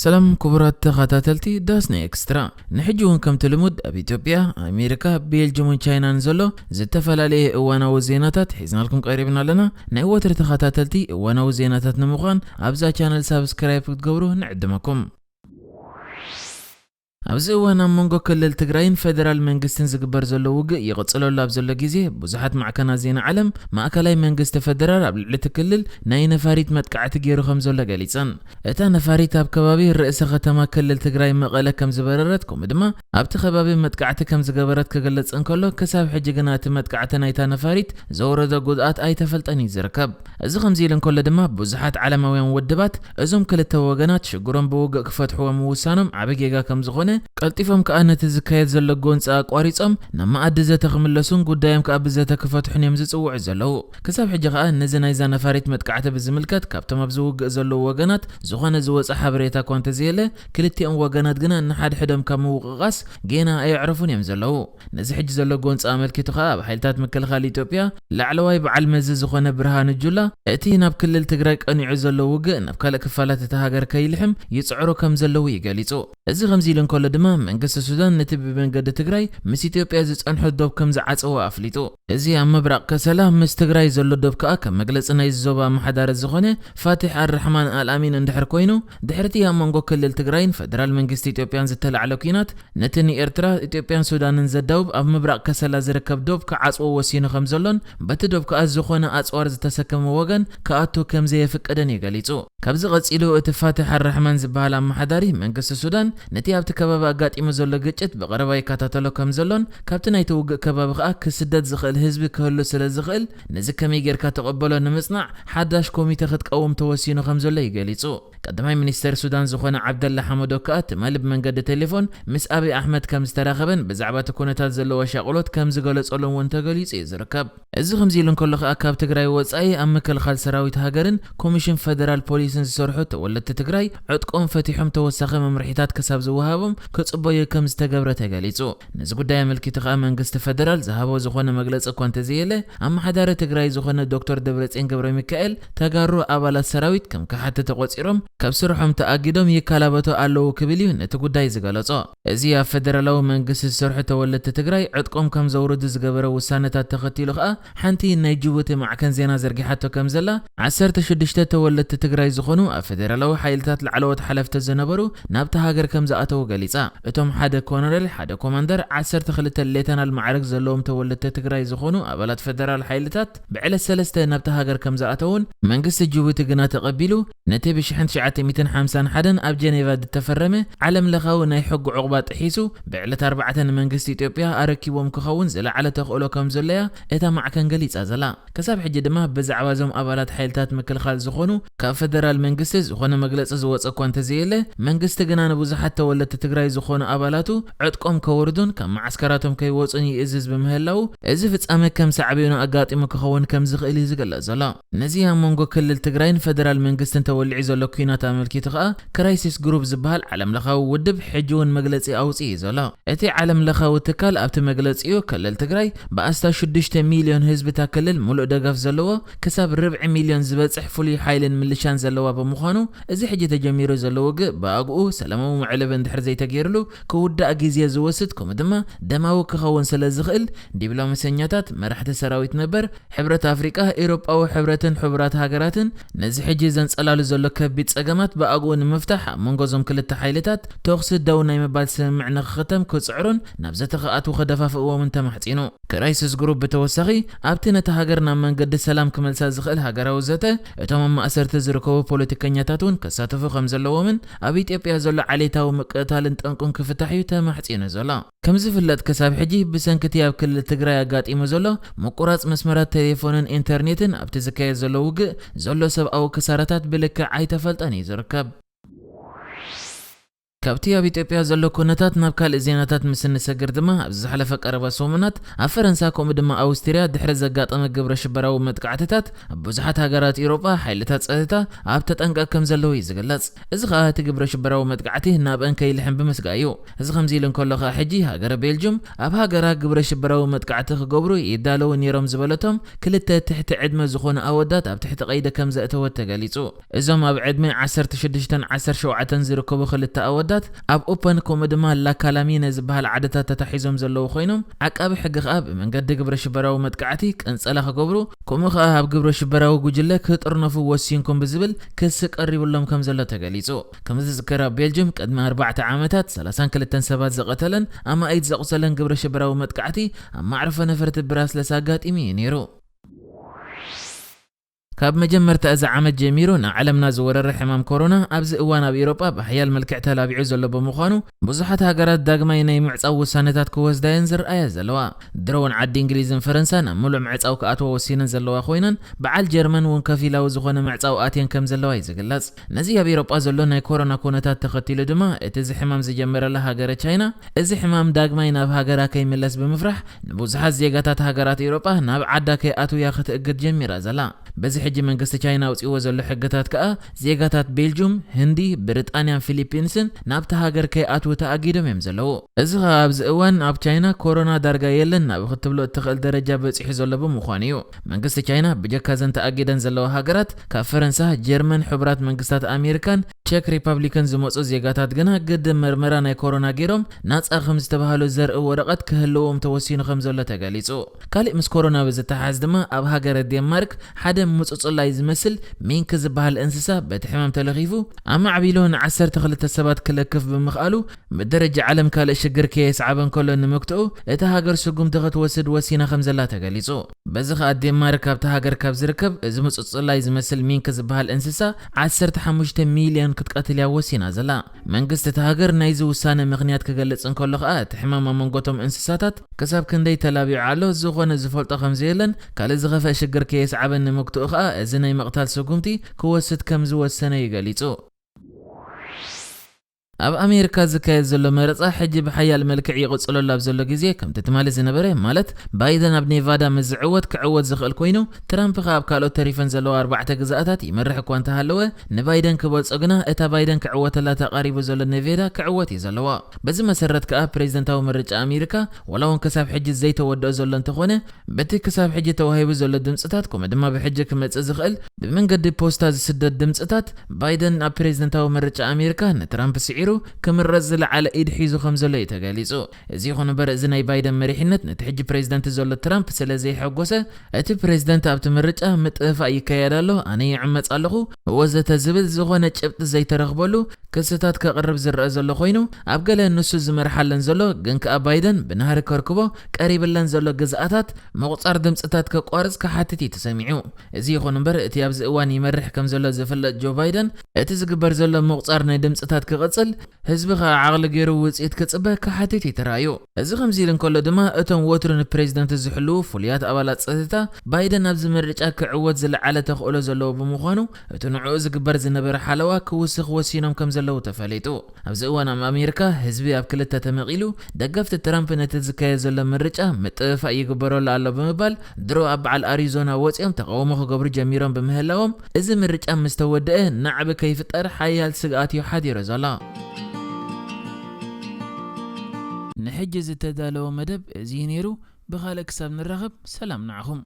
ሰላም ክቡራት ተኸታተልቲ ዳስና ኤክስትራ፣ ንሕጂ እውን ከምቲ ልሙድ ኣብ ኢትዮጵያ፣ ኣሜሪካ፣ ቤልጅምን ቻይናን ዘሎ ዝተፈላለየ እዋናዊ ዜናታት ሒዝናልኩም ቀሪብና ኣለና። ናይ ወትሪ ተኸታተልቲ እዋናዊ ዜናታት ንምዃን ኣብዛ ቻነል ሳብስክራይብ ክትገብሩ ንዕድመኩም። ኣብዚ እዋን ኣብ መንጎ ክልል ትግራይን ፌደራል መንግስትን ዝግበር ዘሎ ውግእ ይቕጽለሉ ኣብ ዘሎ ግዜ፣ ብዙሓት ማዕከናት ዜና ዓለም፣ ማእከላይ መንግስቲ ፌደራል ኣብ ልዕሊ እቲ ክልል ናይ ነፋሪት መጥቃዕቲ ገይሩ ከም ዘሎ ገሊጸን። እታ ነፋሪት ኣብ ከባቢ ርእሰ ከተማ ክልል ትግራይ መቐለ ከም ዝበረረት፣ ከምኡ ድማ ኣብቲ ከባቢ መጥቃዕቲ ከም ዝገበረት ክግለጽ እንከሎ፣ ክሳብ ሕጂ ግና እቲ መጥቃዕቲ ናይታ ነፋሪት ዘውረዶ ጉድኣት ኣይተፈልጠን እዩ ዝርከብ። እዚ ከምዚ ኢሉ እንከሎ ድማ፣ ብዙሓት ዓለማውያን ውድባት እዞም ክልተ ወገናት ሽግሮም ብውግእ ክፈትሕዎ ምውሳኖም ዓቢ ጌጋ ከም ዝኾነ፣ ቀልጢፎም ከኣ ነቲ ዝካየድ ዘሎ ጎንፂ ኣቋሪጾም ናብ መኣዲ ዘተ ክምለሱን ጉዳዮም ከኣ ብዘተ ክፈትሑን እዮም ዝጽውዑ ዘለዉ። ክሳብ ሕጂ ከኣ ነዚ ናይዛ ነፋሪት መጥቃዕቲ ብዝምልከት ካብቶም ኣብዚ ውግእ ዘለዉ ወገናት ዝኾነ ዝወፀ ሓበሬታ እኳ እንተዘየለ፣ ክልቲኦም ወገናት ግና ንሓድሕዶም ካብ ምውቕቓስ ጌና ኣየዕረፉን እዮም ዘለዉ። ነዚ ሕጂ ዘሎ ጎንፂ ኣመልኪቱ ከኣ ኣብ ሓይልታት ምክልኻል ኢትዮጵያ ላዕለዋይ በዓል መዚ ዝኾነ ብርሃኑ ጁላ፣ እቲ ናብ ክልል ትግራይ ቀኒዑ ዘሎ ውግእ ናብ ካልእ ክፋላት እታ ሃገር ከይልሕም ይጽዕሩ ከም ዘለዉ እዩ ገሊጹ። እዚ ከምዚ ኢሉ እንከሎ ድማ፣ መንግስቲ ሱዳን ነቲ ብመንገዲ ትግራይ ምስ ኢትዮጵያ ዝጸንሖ ዶብ ከም ዝዓጸዎ ኣፍሊጡ። እዚ ኣብ ምብራቕ ከሰላ ምስ ትግራይ ዘሎ ዶብ ከኣ ከም መግለጺ ናይዚ ዞባ ኣመሓዳሪ ዝኾነ ፋቲሕ ኣልራሕማን ኣልኣሚን እንድሕር ኮይኑ፣ ድሕርቲ ኣብ መንጎ ክልል ትግራይን ፌደራል መንግስቲ ኢትዮጵያን ዝተላዕለ ኲናት፣ ነቲ ንኤርትራ፣ ኢትዮጵያን ሱዳንን ዘዳውብ ኣብ ምብራቕ ከሰላ ዝርከብ ዶብ ክዓጽዎ ወሲኑ ከም ዘሎን፣ በቲ ዶብ ከኣ ዝኾነ ኣጽዋር ዝተሰከመ ወገን ክኣቱ ከም ዘየፍቅድን እዩ ገሊጹ። ካብዚ ቀጺሉ፣ እቲ ፋትሕ ኣልራሕማን ዝበሃል ኣመሓዳሪ መንግስቲ ሱዳን፣ ነቲ ኣብቲ ከባቢ ኣጋጢሙ ዘሎ ግጭት ብቐረባ ይከታተሎ ከም ዘሎን፣ ካብቲ ናይቲ ውግእ ከባቢ ከኣ ክስደድ ዝኽእል ህዝቢ ክህሉ ስለ ዝኽእል፣ ነዚ ከመይ ጌርካ ትቕበሎ ንምጽናዕ ሓዳሽ ኮሚተ ክትቀውም ተወሲኑ ከም ዘሎ እዩ ገሊጹ። ቀዳማይ ሚኒስተር ሱዳን ዝኾነ ዓብደላ ሓመዶክ ከኣ ትማሊ ብመንገዲ ቴሌፎን ምስ ኣብይ ኣሕመድ ከም ዝተራኸበን ብዛዕባ እቲ ኩነታት ዘለዎ ሻቕሎት ከም ዝገለጸሉን እውን ተገሊጹ እዩ ዝርከብ። እዚ ከምዚ ኢሉ እንከሎ ከኣ፣ ካብ ትግራይ ወጻኢ ኣብ ምክልኻል ሰራዊት ሃገርን ኮሚሽን ፌደራል ፖሊስን ዝሰርሑ ተወለድቲ ትግራይ ዕጥቆም ፈቲሖም ተወሳኺ መምርሒታት ክሳብ ዝወሃቦም ክጽበዩ ከም ዝተገብረ ተገሊጹ። ነዚ ጉዳይ ኣመልኪቱ ከኣ መንግስቲ ፌደራል ዝሃቦ ዝኾነ መግለጺ እኳ እንተዘየለ፣ ኣመሓዳሪ ትግራይ ዝኾነ ዶክተር ደብረጽዮን ገብረ ሚካኤል፣ ተጋሩ ኣባላት ሰራዊት ከም ከሓድቲ ተቖጺሮም ካብ ስርሖም ተኣጊዶም ይከላበቱ ኣለዉ ክብል እዩ ነቲ ጉዳይ ዝገለጾ። እዚ ኣብ ፌደራላዊ መንግስቲ ዝሰርሑ ተወለድቲ ትግራይ ዕጥቆም ከም ዘውርዱ ዝገበረ ውሳነታት ተኸቲሉ ከኣ፣ ሓንቲ ናይ ጅቡቲ ማዕከን ዜና ዘርጊሓቶ ከም ዘላ፣ ዓሰርተ ሽዱሽተ ተወለድቲ ትግራይ ዝኾኑ ኣብ ፌደራላዊ ሓይልታት ላዕለዎት ሓለፍቲ ዝነበሩ ናብታ ሃገር ከም ዝኣተዉ ገሊጻ። እቶም ሓደ ኮነሬል፣ ሓደ ኮማንደር፣ ዓሰርተ ክልተ ሌተናል ማዕረግ ዘለዎም ተወለድቲ ትግራይ ዝኾኑ ኣባላት ፌደራል ሓይልታት ብዕለት ሰለስተ ናብታ ሃገር ከም ዝኣተዉን መንግስቲ ጅቡቲ ግና ተቐቢሉ፣ ነቲ ብሽሕን ትሽዓተ ሚእትን ሓምሳን ሓደን ኣብ ጀኔቫ ዝተፈረመ ዓለም ለኻዊ ናይ ሕጊ ዑቕባ ጥሒሱ፣ ብዕለት ኣርባዕተ ንመንግስቲ ኢትዮጵያ ኣረኪቦም ክኸውን ዝለዓለ ተኽእሎ ከም ዘሎ'ያ እታ ማዕከን ገሊጻ ዘላ። ክሳብ ሕጂ ድማ ብዛዕባ እዞም ኣባላት ሓይልታት ምክልኻል ዝኾኑ ካብ ፌደራል መንግስቲ ዝኾነ መግለጺ ዝወጸ እኳ እንተዘየለ፣ መንግስቲ ግና ንብዙሓት ተወለድቲ ትግራይ ዝኾኑ ኣባላቱ ዕጥቆም ከወርዱን ካብ መዓስከራቶም ከይወጹን ይእዝዝ ብምህላዉ፣ እዚ ፍጻመ ከም ሳዕቤኑ ኣጋጢሙ ክኸውን ከም ዝኽእል እዩ ዝግለጽ ዘሎ። ነዚ ኣብ መንጎ ክልል ትግራይን ፌደራል መንግስትን ተወሊዑ ዘሎ ኲናት ኣመልኪቱ ከኣ፣ ክራይሲስ ግሩፕ ዝበሃል ዓለም ለኻዊ ውድብ ሕጂ እውን መግለጺ ኣውጺኡ እዩ ዘሎ። እቲ ዓለም ለኻዊ ትካል ኣብቲ መግለጺኡ፣ ክልል ትግራይ ብኣስታት ሽዱሽተ ሚልዮን ህዝቢ እታ ክልል ሙሉእ ደገፍ ዘለዎ፣ ክሳብ ርብዒ ሚልዮን ዝበጽሕ ፍሉይ ሓይልን ምልሻን ዘለዋ ብምዃኑ፣ እዚ ሕጂ ተጀሚሩ ዘሎ ውግእ ብኣግኡ ሰላማዊ መዕለቢ እንድሕር ዘይተገይርሉ ክውዳእ ግዜ ዝወስድ፣ ከምኡ ድማ ደማዊ ክኸውን ስለ ዝኽእል፣ ዲፕሎማሰኛታት፣ መራሕቲ ሰራዊት ነበር፣ ሕብረት ኣፍሪቃ፣ ኤውሮጳዊ ሕብረትን ሕቡራት ሃገራትን ነዚ ሕጂ ዘንጸላሉ ዘሎ ከቢድ ጸገማት ብኣግኡ ንምፍታሕ ኣብ መንጎ እዞም ክልተ ሓይልታት ተኹሲ ደው ናይ ምባል ስምምዕ ንኽኽተም ክጽዕሩን ናብ ዘተ ክኣትዉ ክደፋፍእዎምን ተማሕጺኑ። ክራይሲስ ግሩፕ ብተወሳኺ ኣብቲ ነታ ሃገር ናብ መንገዲ ሰላም ክመልሳ ዝኽእል ሃገራዊ ዘተ፣ እቶም ኣብ ማእሰርቲ ዝርከቡ ፖለቲከኛታት እውን ክሳተፉ ከም ዘለዎምን ኣብ ኢትዮጵያ ዘሎ ዓሌታዊ ምቅእታልን ጠንቁን ክፍታሕ እዩ ተማሕጺኑ ዘሎ። ከም ዝፍለጥ፣ ክሳብ ሕጂ ብሰንኪ እቲ ኣብ ክልል ትግራይ ኣጋጢሙ ዘሎ ምቁራጽ መስመራት ቴሌፎንን ኢንተርኔትን ኣብቲ ዝካየድ ዘሎ ውግእ ዘሎ ሰብኣዊ ክሳራታት ብልክዕ ኣይተፈልጠን እዩ ዝርከብ። ካብቲ ኣብ ኢትዮጵያ ዘሎ ኩነታት ናብ ካልእ ዜናታት ምስ እንሰግር ድማ፣ ኣብዚ ዝሓለፈ ቀረባ ሰሙናት ኣብ ፈረንሳ ከምኡ ድማ ኣውስትርያ ድሕሪ ዘጋጠመ ግብረ ሽበራዊ መጥቃዕትታት፣ ኣብ ብዙሓት ሃገራት ኤውሮጳ ሓይልታት ጸጥታ ኣብ ተጠንቀቕ ከም ዘለዉ እዩ ዝግለጽ። እዚ ኸኣ እቲ ግብረ ሽበራዊ መጥቃዕቲ ናብአን ከይልሕም ብምስጋእ እዩ። እዚ ከምዚ ኢሉ እንከሎ ኸኣ፣ ሕጂ ሃገረ ቤልጁም ኣብ ሃገራ ግብረ ሽበራዊ መጥቃዕቲ ክገብሩ ይዳለዉ ነይሮም ዝበለቶም ክልተ ትሕቲ ዕድመ ዝኾኑ ኣወዳት ኣብ ትሕቲ ቀይዲ ከም ዘእተወት ተገሊጹ። እዞም ኣብ ዕድመ ዓሰርተ ሽዱሽተን ዓሰርተ ሸውዓተን ዝርከቡ ክልተ ኣወዳት ኣብ ኦፐን ከምኡ ድማ ላካላሚነ ዝበሃል ዓድታት ተታሒዞም ዘለዉ ኮይኖም፣ ዓቃቢ ሕጊ ኸኣ ብመንገዲ ግብረ ሽበራዊ መጥቃዕቲ ቅንጸላ ክገብሩ፣ ከምኡ ኸኣ ኣብ ግብረ ሽበራዊ ጉጅለ ክጥርነፉ ወሲንኩም ብዝብል ክሲ ቀሪብሎም ከም ዘሎ ተገሊጹ። ከም ዝዝከር፣ ኣብ ቤልጅም ቅድሚ ኣርባዕተ ዓመታት ሰላሳን ክልተን ሰባት ዝቐተለን ኣማኢት ዘቑሰለን ግብረ ሽበራዊ መጥቃዕቲ ኣብ ማዕርፎ ነፈርቲ ብራስለስ ኣጋጢሙ እዩ ነይሩ። ካብ መጀመርታ እዚ ዓመት ጀሚሩ ንዓለምና ዝወረረ ሕማም ኮሮና ኣብዚ እዋን ኣብ ኤውሮጳ ብሓያል መልክዕ ተላቢዑ ዘሎ ብምዃኑ፣ ብዙሓት ሃገራት ዳግማይ ናይ ምዕጻው ውሳነታት ክወስዳ እየን ዝረኣያ ዘለዋ። ድሮ እውን ዓዲ እንግሊዝን ፈረንሳን ኣብ ምሉእ ምዕጻው ክኣትዋ ወሲነን ዘለዋ ኮይነን፣ በዓል ጀርመን እውን ከፊላዊ ዝኾነ ምዕጻው ኣትየን ከም ዘለዋ እዩ ዝግለጽ። ነዚ ኣብ ኤውሮጳ ዘሎ ናይ ኮሮና ኩነታት ተኸቲሉ ድማ፣ እቲ እዚ ሕማም ዝጀመረላ ሃገረ ቻይና፣ እዚ ሕማም ዳግማይ ናብ ሃገራ ከይምለስ ብምፍራሕ፣ ንብዙሓት ዜጋታት ሃገራት ኤውሮጳ ናብ ዓዳ ከይኣትውያ ክትእግድ ጀሚራ ዘላ። በዚ ሕጂ መንግስቲ ቻይና ኣውጺእዎ ዘሎ ሕግታት ከኣ፣ ዜጋታት ቤልጁም፣ ህንዲ፣ ብሪጣንያን ፊሊፒንስን ናብታ ሃገር ከይኣትዉ ተኣጊዶም እዮም ዘለዉ። እዚ ከኣ ኣብዚ እዋን ኣብ ቻይና ኮሮና ዳርጋ የለን ናብ ክትብሎ እትኽእል ደረጃ በጺሑ ዘሎ ብምዃኑ እዩ። መንግስቲ ቻይና ብጀካ እዘን ተኣጊደን ዘለዋ ሃገራት፣ ካብ ፈረንሳ፣ ጀርመን፣ ሕቡራት መንግስታት ኣሜሪካን ቸክ ሪፐብሊክን ዝመጹ ዜጋታት ግና ግድን መርመራ ናይ ኮሮና ገይሮም ናጻ ከም ዝተባህሉ ዘርኢ ወረቐት ክህልዎም ተወሲኑ ከም ዘሎ ተገሊጹ። ካሊእ ምስ ኮሮና ብዝተሓዝ ድማ ኣብ ሃገረ ዴንማርክ ሓደ ምጹጽላይ ዝመስል ሚንክ ዝበሃል እንስሳ በቲ ሕማም ተለኺፉ ኣማዕቢሉ ንዓሰርተ ክልተ ሰባት ክለክፍ ብምኽኣሉ ብደረጃ ዓለም ካልእ ሽግር ከየስዓበ እንከሎ ንምግትኡ እታ ሃገር ስጉምቲ ክትወስድ ወሲና ከም ዘላ ተገሊጹ። በዚ ኸኣ ዴንማርክ ኣብታ ሃገር ካብ ዝርከብ እዚ ምጹጽላይ ዝመስል ሚንክ ዝበሃል እንስሳ ዓሰርተ ሓሙሽተ ሚልዮን ክትቀትል እያ ወሲና ዘላ። መንግስቲ እታ ሃገር ናይዚ ውሳነ ምኽንያት ክገልጽ እንከሎ ኸኣ እቲ ሕማም ኣብ መንጎቶም እንስሳታት ክሳብ ክንደይ ተላቢዑ ኣሎ፣ ዝኾነ ዝፈልጦ ከም ዘየለን ካልእ ዝኸፍአ ሽግር ከየስዓበ ንምግትኡ ኸኣ እዚ ናይ ምቕታል ስጉምቲ ክወስድ ከም ዝወሰነ እዩ ገሊጹ። ኣብ ኣሜሪካ ዝካየድ ዘሎ መረጻ ሕጂ ብሓያል መልክዕ ይቕጽለሉ ኣብ ዘሎ ግዜ፣ ከምቲ ትማሊ ዝነበረ፣ ማለት ባይደን ኣብ ኔቫዳ ምስ ዝዕወት ክዕወት ዝኽእል ኮይኑ፣ ትራምፕ ኸኣ ኣብ ካልኦት ተሪፈን ዘለዋ ኣርባዕተ ግዝኣታት ይመርሕ እኳ እንተሃለወ፣ ንባይደን ክበልጾ ግና እታ ባይደን ክዕወተላ ተቓሪቡ ዘሎ ኔቬዳ ክዕወት እዩ ዘለዎ። በዚ መሰረት ከኣ ፕሬዝደንታዊ ምርጫ ኣሜሪካ ዋላ እውን ክሳብ ሕጂ ዘይተወደኦ ዘሎ እንተኾነ፣ በቲ ክሳብ ሕጂ ተዋሂቡ ዘሎ ድምጽታት ከምኡ ድማ ብሕጂ ክመጽእ ዝኽእል ብመንገዲ ፖስታ ዝስደድ ድምጽታት ባይደን ኣብ ፕሬዝደንታዊ ምርጫ ኣሜሪካ ንትራምፕ ስዒሩ ክምረጽ ዝለዓለ ኢድ ሒዙ ከም ዘሎ እዩ ተገሊጹ። እዚ ይኹን እምበር እዚ ናይ ባይደን መሪሕነት ነቲ ሕጂ ፕሬዝደንት ዘሎ ትራምፕ ስለ ዘይሐጎሰ እቲ ፕሬዝደንት ኣብቲ ምርጫ ምጥፍፋእ ይካየድ ኣሎ፣ ኣነ ይዕመጽ ኣለኹ ወዘተ ዝብል ዝኾነ ጭብጢ ዘይተረኽበሉ ክስታት ከቕርብ ዝረአ ዘሎ ኮይኑ ኣብ ገለ ንሱ ዝመርሓለን ዘሎ ግን ከኣ ባይደን ብናህሪ ከርክቦ ቀሪብለን ዘሎ ግዝኣታት ምቑጻር ድምጽታት ከቋርጽ ክሓትት እዩ ተሰሚዑ። እዚ ይኹን እምበር እቲ ኣብዚ እዋን ይመርሕ ከም ዘሎ ዝፍለጥ ጆ ባይደን እቲ ዝግበር ዘሎ ምቑጻር ናይ ድምጽታት ክቕጽል ህዝቢ ኸኣ ዓቕሊ ገይሩ ውጽኢት ክጽበ ክሓትት እዩ ተራእዩ። እዚ ከምዚ ኢሉ እንከሎ ድማ እቶም ወትሩ ንፕሬዝደንት ዝሕልዉ ፍሉያት ኣባላት ጸጥታ ባይደን ኣብዚ ምርጫ ክዕወት ዝለዓለ ተኽእሎ ዘለዎ ብምዃኑ እቲ ንዕኡ ዝግበር ዝነበረ ሓለዋ ክውስኽ ወሲኖም ከም ዘለዉ ተፈሊጡ። ኣብዚ እዋን ኣብ ኣሜሪካ ህዝቢ ኣብ ክልተ ተመቒሉ ደገፍቲ ትራምፕ ነቲ ዝካየድ ዘሎ ምርጫ ምጥፍፋእ ይግበረሉ ኣሎ ብምባል ድሮ ኣብ በዓል ኣሪዞና ወፂኦም ተቃውሞ ክገብሩ ጀሚሮም ብምህላዎም እዚ ምርጫ ምስ ተወደአ ናዕቢ ከይፍጠር ሓያል ስግኣት እዩ ሓዲሩ ዘሎ። ንሕጂ ዝተዳለወ መደብ እዚ እዩ ነይሩ። ብኻልእ ክሳብ ንራኸብ ሰላም ንዓኹም።